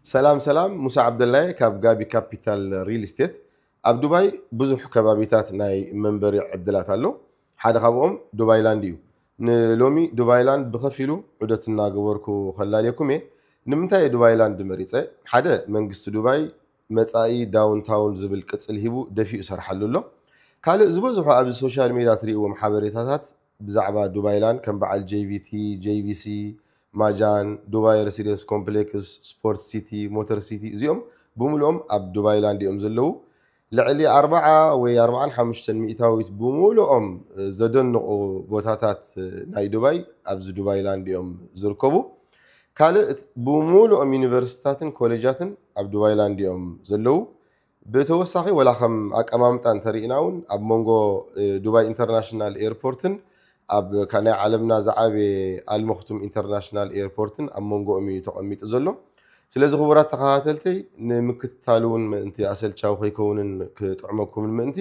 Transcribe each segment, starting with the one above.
ሰላም ሰላም፣ ሙሳ ዓብደላይ ካብ ጋቢ ካፒታል ሪል ስቴት። ኣብ ዱባይ ብዙሕ ከባቢታት ናይ መንበሪ ዕድላት ኣሎ። ሓደ ካብኦም ዱባይ ላንድ እዩ። ንሎሚ ዱባይ ላንድ ብኸፊሉ ዑደት እናገበርኩ ከላልየኩም እየ። ንምንታይ እየ ዱባይ ላንድ መሪፀ? ሓደ፣ መንግስቲ ዱባይ መጻኢ ዳውንታውን ዝብል ቅጽል ሂቡ ደፊኡ ይሰርሓሉ ኣሎ። ካልእ ዝበዝሑ ኣብዚ ሶሻል ሜድያ ትርእይዎም ሓበሬታታት ብዛዕባ ዱባይ ላንድ ከም በዓል ጄቪቲ፣ ጄቪሲ፣ ማጃን፣ ዱባይ ሬሲደንስ ኮምፕሌክስ፣ ስፖርት ሲቲ፣ ሞተር ሲቲ፣ እዚኦም ብምልኦም ኣብ ዱባይ ላንድ እዮም ዘለዉ። ልዕሊ ኣርብዓ ወይ ኣርብዓን ሓሙሽተን ሚእታዊት ብምልኦም ዘደንቑ ቦታታት ናይ ዱባይ ኣብዚ ዱባይ ላንድ እዮም ዝርከቡ። ካልእ ብምልኦም ዩኒቨርሲቲታትን ኮሌጃትን ኣብ ዱባይ ላንድ እዮም ዘለዉ። ብተወሳኺ ወላ ከም ኣቀማምጣ እንተርኢና እውን ኣብ መንጎ እ፣ ዱባይ ኢንተርናሽናል ኤርፖርትን ኣብ ካ- ናይ ዓለምና ዝዓበየ ኣልመክቱም ኢንተርናሽናል ኤርፖርትን ኣብ መንጎኦም እዩ ተቐሚጡ ዘሎ። ስለዚ ክቡራት ተኸታተልተይ ንምክትታል እውን ምእንቲ ኣሰልቻዊ ከይከውንን ክጥዕመኩምን ምእንቲ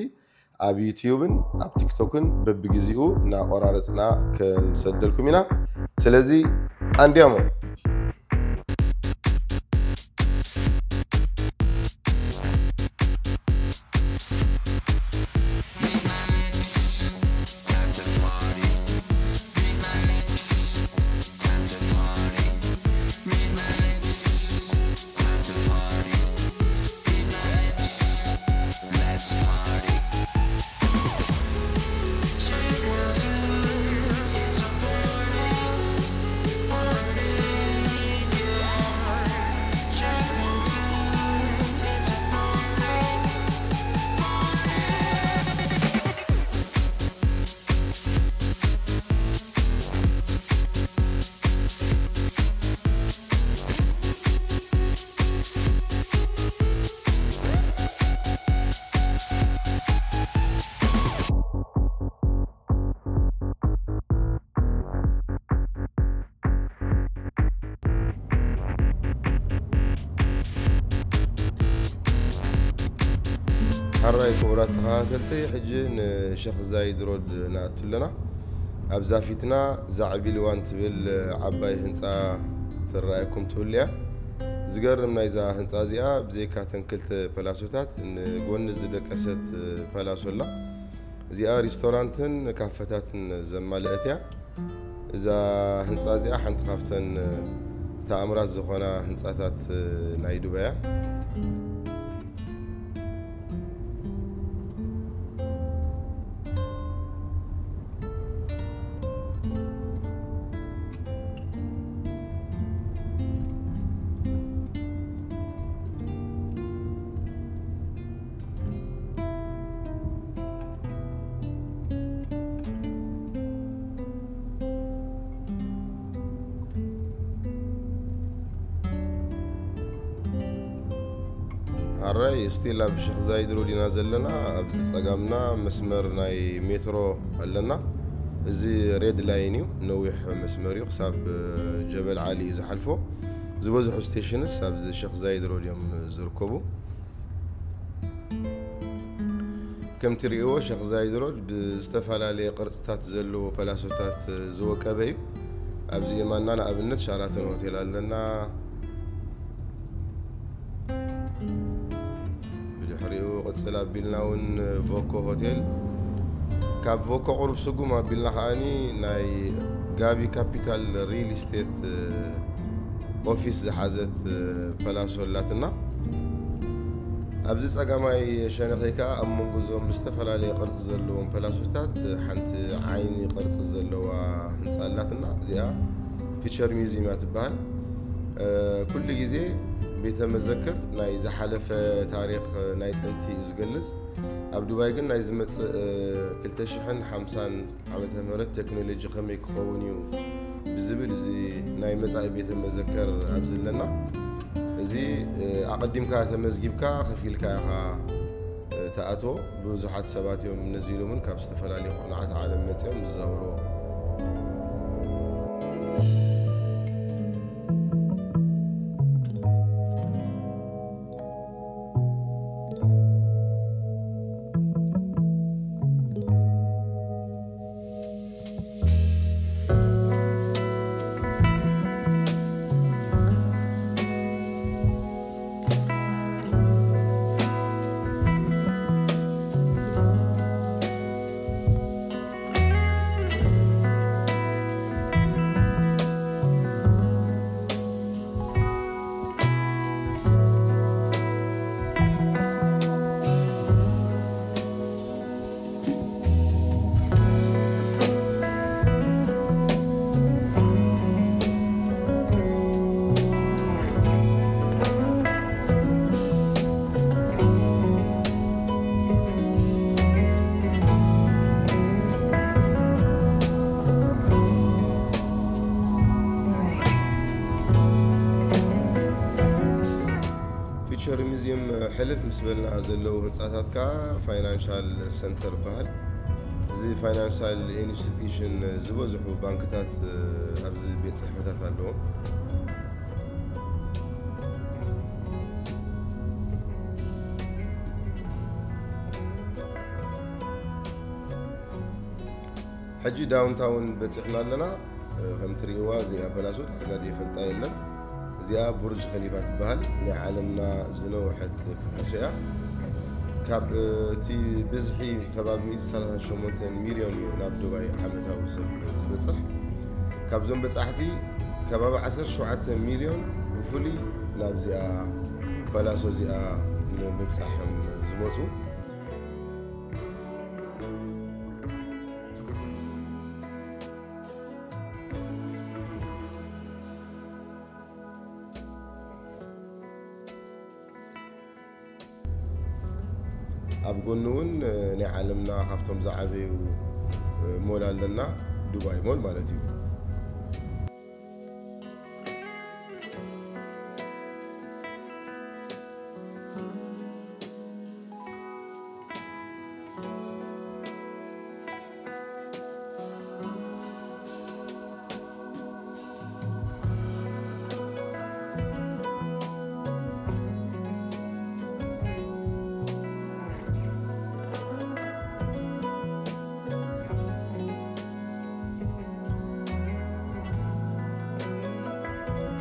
ኣብ ዩትዩብን ኣብ ቲክቶክን በብግዜኡ እናቆራረፅና ክንሰደልኩም ኢና። ስለዚ ኣንዲያሞ ሓራይ ክቡራት ተኸታተልቲ፣ ሕጂ ንሸኽ ዛይድ ሮድ ንኣቱ ኣለና። ኣብዛ ፊትና ዛዕቢልዋን ትብል ዓባይ ህንፃ ትረኣየኩም ትህሉ እያ። ዝገርም ናይዛ ህንፃ እዚኣ ብዘይካ ተን ክልተ ፐላሶታት ንጎኒ ዝደቀሰት ፐላሶ ኣላ። እዚኣ ሪስቶራንትን ካፈታትን ዘማልአት እያ። እዛ ህንፃ እዚኣ ሓንቲ ካብተን ተኣምራት ዝኾና ህንፃታት ናይ ዱባይ እያ። ሓራይ ስቲል ኣብ ሸኽ ዛይድ ሮድ ኢና ዘለና። ኣብዚ ጸጋምና መስመር ናይ ሜትሮ ኣለና። እዚ ሬድ ላይን እዩ፣ ነዊሕ መስመር እዩ፣ ክሳብ ጀበል ዓሊ እዩ ዝሓልፎ። ዝበዝሑ ስቴሽንስ ኣብዚ ሸኽ ዛይድ ሮድ እዮም ዝርከቡ። ከም ትርእይዎ ሸኽ ዛይድ ሮድ ብዝተፈላለየ ቅርጽታት ዘለዎ ፓላሶታት ዝወቀበ እዩ። ኣብዚ የማንና ንኣብነት ሻራተን ሆቴል ኣለና። ብድሕሪኡ ቅጽል ኣቢልና እውን ቮኮ ሆቴል፣ ካብ ቮኮ ቁሩብ ስጉም ኣቢልና ከኣኒ ናይ ጋቢ ካፒታል ሪል ስቴት ኦፊስ ዝሓዘት ፓላሶ ኣላትና። ኣብዚ ጸጋማይ ሸነኸይ ከኣ ኣብ መንጎ እዞም ዝተፈላለየ ቅርጺ ዘለዎም ፓላሶታት ሓንቲ ዓይኒ ቅርጺ ዘለዋ ህንጻ ኣላትና። እዚኣ ፊቸር ሚውዚየም እያ ትበሃል። ኩሉ ግዜ ቤተ መዘክር ናይ ዝሓለፈ ታሪኽ ናይ ጥንቲ እዩ ዝገልጽ። ኣብ ዱባይ ግን ናይ ዝመጽእ ክልተ ሽሕን ሓምሳን ዓመተ ምህረት ቴክኖሎጂ ከመይ ክኸውን እዩ ብዝብል፣ እዚ ናይ መጻኢ ቤተ መዘከር ኣብዚ ኣለና። እዚ ኣቐዲምካ ተመዝጊብካ ከፊልካ ኢኻ ትኣትዎ። ብዙሓት ሰባት እዮም ነዚ ኢሎምን ካብ ዝተፈላለዩ ኩርናዓት ዓለም መጺኦም ዝዛወርዎ። ሸር ሙዚየም ሕልፍ ምስ በልና ዘለዉ ህንፃታት ከዓ ፋይናንሻል ሰንተር ይበሃል። እዚ ፋይናንሻል ኢንስቲትዩሽን ዝበዝሑ ባንክታት ኣብዚ ቤት ፅሕፈታት ኣለዎም። ሕጂ ዳውንታውን በፂሕና ኣለና። ከም ትርእይዋ እዚኣ ፓላሶ ዳርጋ ድየ ፈልጣ የለን። እዚኣ ቡርጅ ኸሊፋ ትበሃል። ናይ ዓለምና ዝነውሐት ፓላሶ እያ። ካብ እቲ ብዝሒ ከባቢ ሚእቲ ሰላሳ ሸሞንተ ሚልዮን እዩ ናብ ዱባይ ዓመታዊ ሰብ ዝበፅሕ። ካብዞም በፃሕቲ ከባቢ ዓሰርተ ሸውዓተ ሚልዮን ብፍሉይ ናብዚኣ ፓላሶ እዚኣ ንምብፃሕ እዮም ዝመፁ። ኣብ ጎኑ እውን ናይ ዓለምና ካብቶም ዝዓበዩ ሞል ኣለና፣ ዱባይ ሞል ማለት እዩ።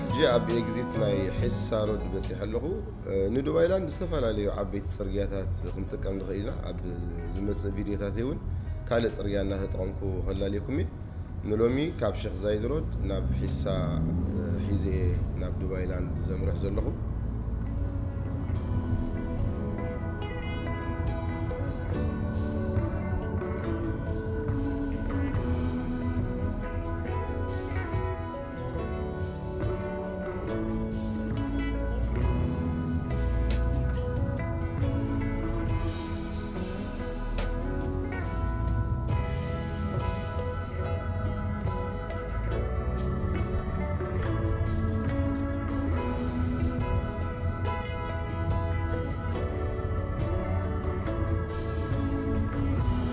ሕጂ ኣብ ኤግዚት ናይ ሒሳ ሮድ በፂሐ ኣለኹ። ንዱባይላንድ ዝተፈላለዩ ዓበይቲ ፅርግያታት ክንጥቀም ንኽእል ኢና። ኣብ ዝመፅእ ቪድዮታት እውን ካልእ ፅርግያ እናተጠቐምኩ ከላልየኩም እየ። ንሎሚ ካብ ሸኽ ዛይድ ሮድ ናብ ሒሳ ሒዘ እየ ናብ ዱባይላንድ ዘምርሕ ዘለኹ።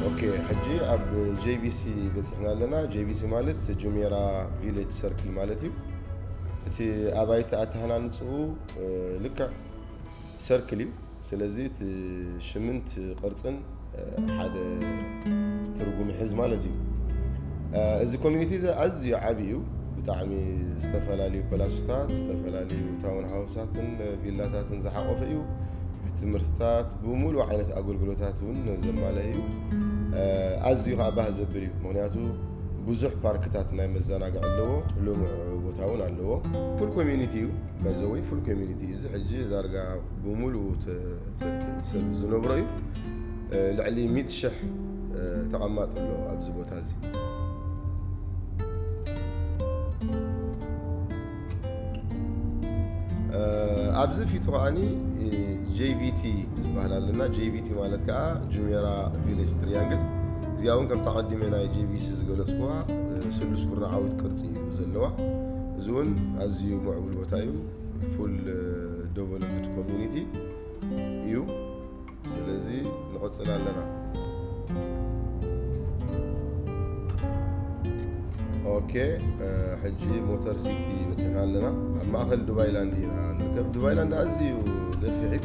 ኦኬ፣ ሕጂ ኣብ ጄቪሲ በፂሕና ኣለና። ጄቪሲ ማለት ጁሜራ ቪሌጅ ሰርክል ማለት እዩ። እቲ ኣባይቲ ኣተሃናንፅኡ ልክዕ ሰርክል እዩ። ስለዚ እቲ ሽምን እቲ ቅርፅን ሓደ ትርጉም ይሕዝ ማለት እዩ። እዚ ኮሚኒቲ እዚ ኣዝዩ ዓብዪ እዩ። ብጣዕሚ ዝተፈላለዩ ፓላሶታት፣ ዝተፈላለዩ ታውን ሃውሳትን ቪላታትን ዝሓቆፈ እዩ። ቤት ትምህርትታት፣ ብምሉእ ዓይነት ኣገልግሎታት እውን ዘማልአ እዩ። ኣዝዩ ከዓ ባህ ዘብል እዩ። ምኽንያቱ ብዙሕ ፓርክታት ናይ መዘናግዒ ኣለዎ። ልሙዕ ቦታ እውን ኣለዎ። ፉል ኮሚኒቲ እዩ። ባይዘወይ ፉል ኮሚኒቲ እዩ። እዚ ሕጂ ዳርጋ ብምሉኡ ሰብ ዝነብሮ እዩ። ልዕሊ ሚእቲ ሽሕ ተቐማጢ ኣሎ ኣብዚ ቦታ እዚ። ኣብዚ ፊቱ ከዓኒ ጄቪቲ ዝበሃል ኣለና። ጄቪቲ ማለት ከዓ ጁሜራ ቪሌጅ ትሪያንግል። እዚኣ እውን ከምታ ቀዲመ ናይ ጄቪሲ ዝገለፅኩዋ ስሉስ ኩርናዓዊት ቅርፂ እዩ ዘለዋ። እዚ እውን ኣዝዩ ምዕቡል ቦታ እዩ። ፉል ዴቨሎፕድ ኮሚኒቲ እዩ። ስለዚ ንቐፅል ኣለና። ኦኬ፣ ሕጂ ሞተር ሲቲ በፂሕና ኣለና። ኣብ ማእኸል ዱባይላንድ ኢና ንርከብ። ዱባይላንድ ኣዝዩ ገፊሕ እዩ።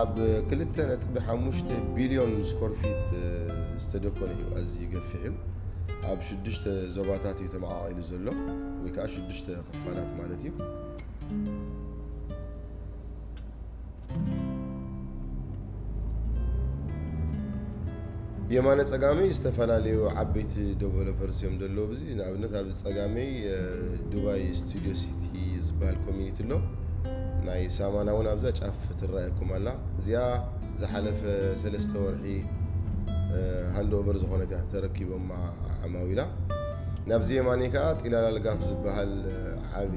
ኣብ ክልተ ነጥቢ ሓሙሽተ ቢልዮን ስኮር ፊት ዝተደኮነ እዩ። ኣዝዩ ገፊሕ እዩ። ኣብ ሽዱሽተ ዞባታት እዩ ተመቓቒሉ ዘሎ፣ ወይ ከዓ ሽዱሽተ ክፋላት ማለት እዩ። የማነ ጸጋመይ ዝተፈላለዩ ዓበይቲ ዴቨሎፐርስ እዮም ዘለዉ። እዚ ንኣብነት ኣብዚ ጸጋመይ ዱባይ ስቱዲዮ ሲቲ ዝበሃል ኮሚኒቲ ኣሎ። ናይ ሳማና እውን ኣብዛ ጫፍ ትረኣየኩም ኣላ። እዚኣ ዝሓለፈ ሰለስተ ወርሒ ሃንድ ኦቨር ዝኾነት እያ፣ ተረኪቦማ ዓማዊላ። ናብዚ የማነይ ከዓ ጢላላልጋፍ ዝበሃል ዓቢ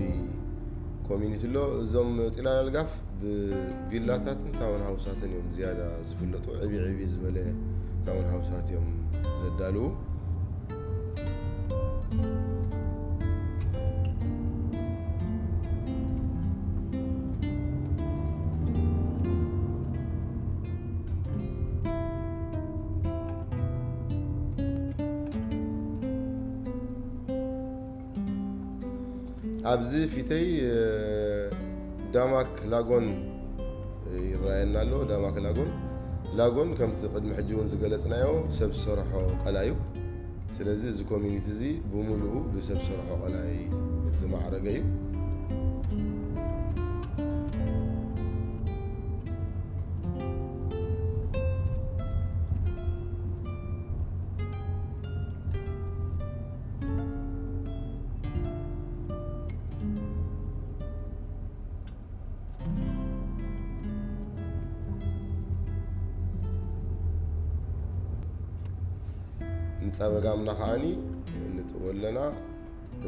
ኮሚኒቲ ኣሎ። እዞም ጢላላልጋፍ ብቪላታትን ታውን ሃውሳትን እዮም ዝያዳ ዝፍለጡ። ዕብይ ዕብይ ዝበለ ታውን ሃውሳት እዮም ዘዳልዉ። ኣብዚ ፊተይ ዳማክ ላጎን ይረኣየና ኣሎ። ዳማክ ላጎን ላጎን ከምቲ ቅድሚ ሕጂ እውን ዝገለጽናዮ ሰብ ዝሰርሖ ቀላይ እዩ። ስለዚ እዚ ኮሚኒቲ እዚ ብምሉኡ ብሰብ ዝሰርሖ ቀላይ ዝማዕረገ እዩ። ንጸበጋምና ከዓኒ ንጥወ ኣለና።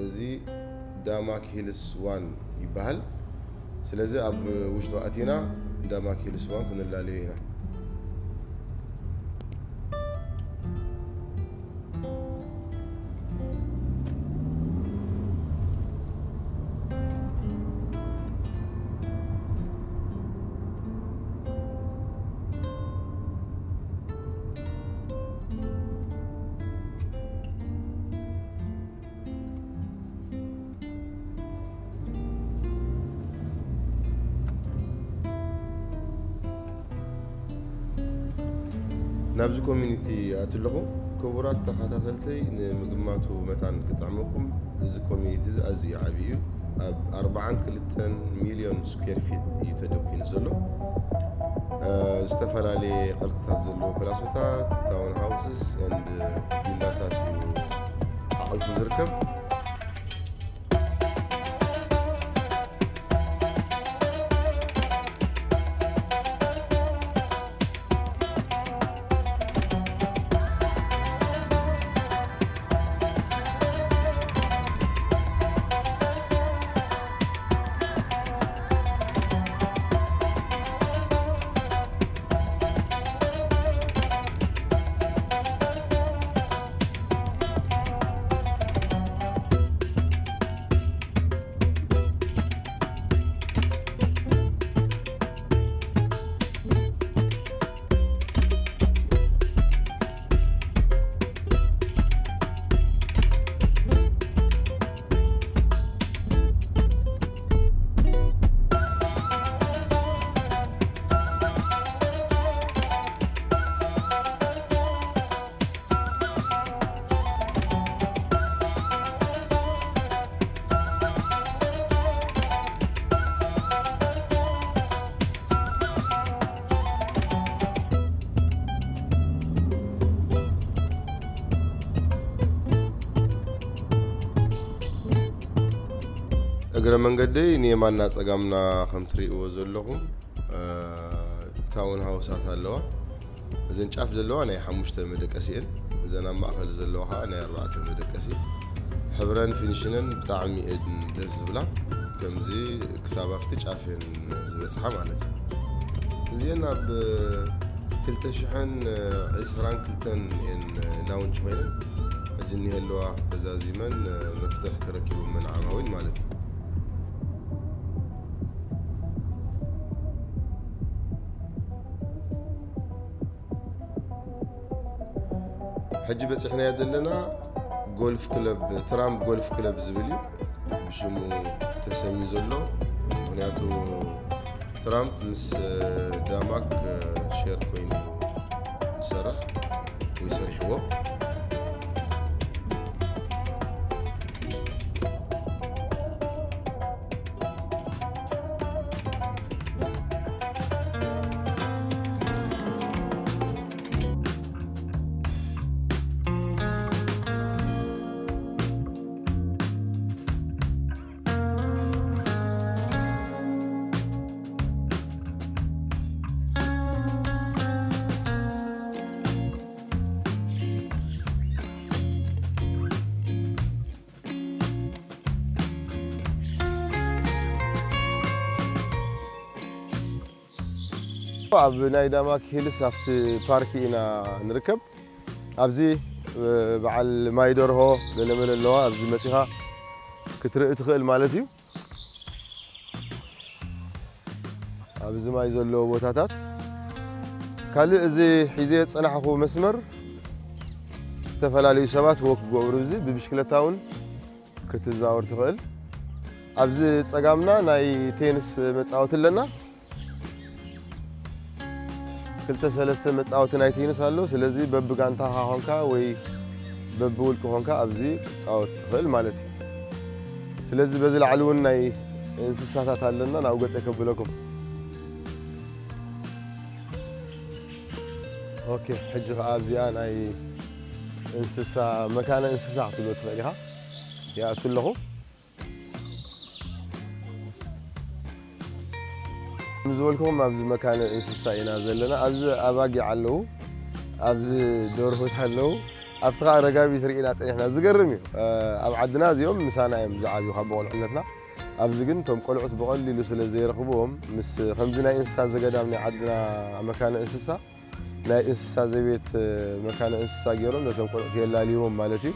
እዚ ዳማክ ሂልስ ዋን ይበሃል። ስለዚ ኣብ ውሽጡ ኣቲና ዳማክ ሂልስ ዋን ክንላለዮ ኢና። ናብዚ ኮሚኒቲ ኣትለኹ። ክቡራት ተኸታተልተይ፣ ንምግማቱ መታን ክጥዕመኩም፣ እዚ ኮሚኒቲ እዚ ኣዝዩ ዓብዪ እዩ። ኣብ ኣርባዓን ክልተን ሚልዮን ስኩዌር ፊት እዩ ተደኪኑ ዘሎ። እ፣ ዝተፈላለየ ቅርጽታት ዘለዎ ፕላሶታት፣ ታውን ሃውስስ ኤንድ ቪላታት እዩ ሓቒፉ ዝርከብ። እግረ መንገደይ ንየማንና ጸጋምና ከም ትርእይዎ ዘለኹም፣ እ፣ ታውን ሃውሳት ኣለዋ። እዘን ጫፍ ዘለዋ ናይ ሓሙሽተ መደቀሲ እየን። እዘን ኣብ ማእከል ዘለዋ ኸዓ ናይ ኣርባዕተ መደቀሲ። ሕብረን ፊኒሽነን ብጣዕሚ እየን ደስ ዝብላ። ከምዚ ክሳብ ኣብቲ ጫፍ እየን ዝበጽሓ ማለት እዩ። እዚአን ኣብ ክልተ ሽሕን ዕስራን ክልተን እየን ላውንች ኮይነን፣ ሕጂ እኒሀለዋ ተዛዚመን መፍትሕ ተረኪቦመን ዓማዊል ማለት እዩ። ሕጂ በጺሕናዮ ዘለና ጎልፍ ክለብ፣ ትራምፕ ጎልፍ ክለብ ዝብል እዩ ብሽሙ ተሰምዩ ዘሎ። ምኽንያቱ ትራምፕ ምስ ዳማክ ሼር ኮይኑ ዝሰርሕ ወይ ሰሪሕዎ። ኣብ ናይ ዳማክ ሂልስ ኣብቲ ፓርክ ኢና ንርከብ። ኣብዚ፣ እ፣ በዓል ማይ ደርሆ ገለመለ ኣለዋ። ኣብዚ መጺኻ ክትርኢ ትኽእል ማለት እዩ። ኣብዚ ማይ ዘለዎ ቦታታት። ካልእ እዚ ሒዘ ዝጸናሕኩ መስመር ዝተፈላለዩ ሰባት ወክ ክገብሩ፣ እዚ ብብሽክለታ እውን ክትዛወር ትኽእል። ኣብዚ ጸጋምና ናይ ቴንስ መጻወቲ ኣለና። ክልተ ሰለስተ መጻወቲ ናይ ቴንስ ኣሎ። ስለዚ በብጋንታኻ ኾንካ ወይ በብውልቂ ኾንካ ኣብዚ ክትጻወት ትኽእል ማለት እዩ። ስለዚ በዚ ላዕሊ እውን ናይ እንስሳታት ኣለና፣ ናብኡ ገጸ ከብለኩም። ኦኬ፣ ሕጂ ኸዓ ኣብዚኣ ናይ እንስሳ፣ መካነ እንስሳ ክትብሎ ትኽእል ኢኻ። ይኣቱ ኣለኹ። ከም ዝበልኩኹም ኣብዚ መካነ እንስሳ ኢና ዘለና። ኣብዚ ኣባጊዕ ኣለዉ፣ ኣብዚ ደርሆት ኣለዉ። ኣብቲ ኸዓ ረጋቢት ርኢና ጸኒሕና። ዝገርም እዩ። እ፣ ኣብ ዓድና እዚኦም ምሳና እዮም ዝዓብዩ ካብ ብቆልዕነትና። ኣብዚ ግን እቶም ቆልዑት ብቐሊሉ ስለ ዘይረኽብዎም፣ ምስ ከምዚ ናይ እንስሳ ዘገዳም ናይ ዓድና መካነ እንስሳ፣ ናይ እንስሳ ዘቤት፣ እ፣ መካነ እንስሳ ገይሮም ነቶም ቆልዑት የላልይዎም ማለት እዩ።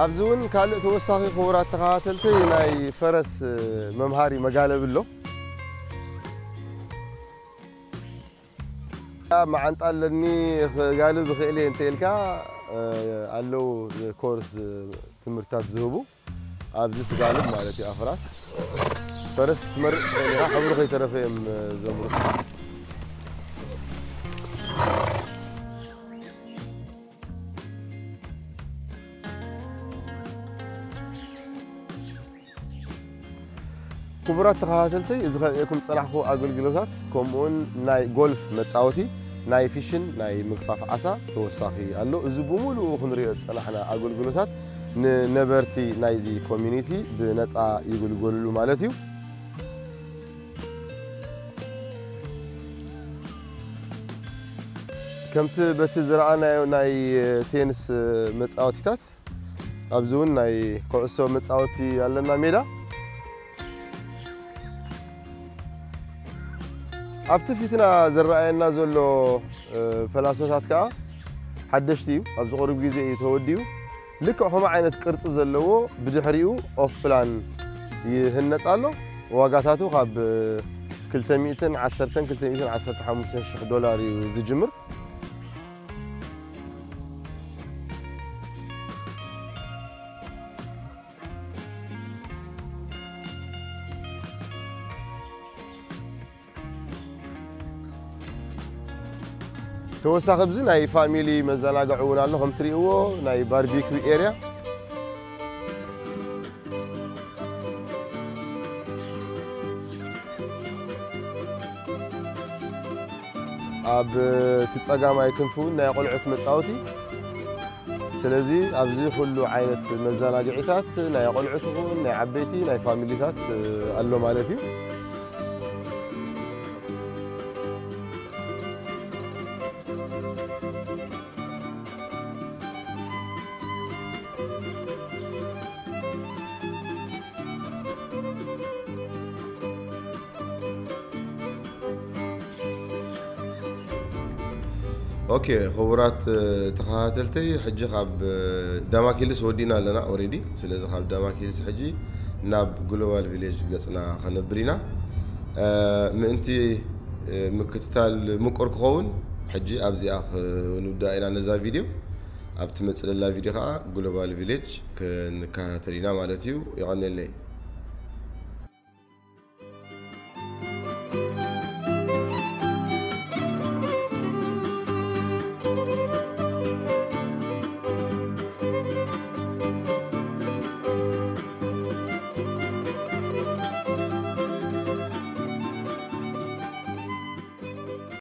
ኣብዚ እውን ካልእ ተወሳኺ ክቡራት ተኸታተልቲ ናይ ፈረስ መምሃሪ መጋለቢ ኣሎ። መዓንጣ ኣለኒ ክጋልብ ይኽእል እየ እንተ ኢልካ፣ እ፣ ኣለዉ ኮርስ ትምህርትታት ዝህቡ። ኣብዚ ትጋልብ ማለት እዩ ኣፍራስ። ፈረስ ክትመርጽ ትኽእል ኢኻ። ሕብሩ ከይተረፈ እዮም ዘምርጹኻ። ክቡራት ተኸታተልቲ፣ እዚ ከርእየኩም ዝጸናሕኩ ኣገልግሎታት፣ ከምኡውን ናይ ጎልፍ መጻወቲ፣ ናይ ፊሽን፣ ናይ ምግፋፍ ዓሳ ተወሳኺ ኣሎ። እዚ ብምሉኡ ክንሪኦ ዝጸናሕና ኣገልግሎታት ንነበርቲ ናይዚ ኮሚኒቲ ብነጻ ይግልገልሉ ማለት እዩ። ከምቲ በቲ ዝረኣናዮ ናይ ቴንስ መጻወቲታት፣ ኣብዚ እውን ናይ ኩዕሶ መጻወቲ ኣለና ሜዳ። ኣብቲ ፊትና ዝረኣየና ዘሎ፣ እ፣ ፈላሶታት ከኣ ሓደሽቲ እዩ። ኣብዚ ቁሩብ ግዜ እዩ ተወዲኡ። ልክዕ ከምኡ ዓይነት ቅርጺ ዘለዎ ብድሕሪኡ ኦፍ ፕላን ይህነጽ ኣሎ። ዋጋታቱ ካብ ክልተ ሚእትን ዓሰርተን ክልተ ሚእትን ዓሰርተ ሓሙሽተን ሽሕ ዶላር እዩ ዝጅምር። ተወሳኺ ኣብዚ ናይ ፋሚሊ መዘናግዒ እውን ኣሎ። ከም ትርእይዎ ናይ ባርቢኪው ኤርያ። ኣብ እቲ ጸጋማይ ክንፊ እውን ናይ ኣቆልዑት መጻወቲ። ስለዚ ኣብዚ ኩሉ ዓይነት መዘናግዒታት ናይ ኣቆልዑት ይኹን ናይ ዓበይቲ ናይ ፋሚሊታት ኣሎ ማለት እዩ። ኦኬ፣ ክቡራት፣ እ፣ ተኸታተልተይ፣ ሕጂ ካብ፣ እ፣ ዳማኪልስ ወዲና ኣለና ኦሬዲ። ስለዚ ካብ ዳማኪልስ ሕጂ ናብ ግሎባል ቪሌጅ ገጽና ከነብር ኢና። እ፣ ምእንቲ፣ እ፣ ምክትታል ምቁር ክኸውን፣ ሕጂ ኣብዚኣ ክንውድኣ ኢና ነዛ ቪድዮ። ኣብ ትመፅእ ዘላ ቪድዮ ከዓ ግሎባል ቪሌጅ ክንከታተል ኢና ማለት እዩ። የቐንየለይ።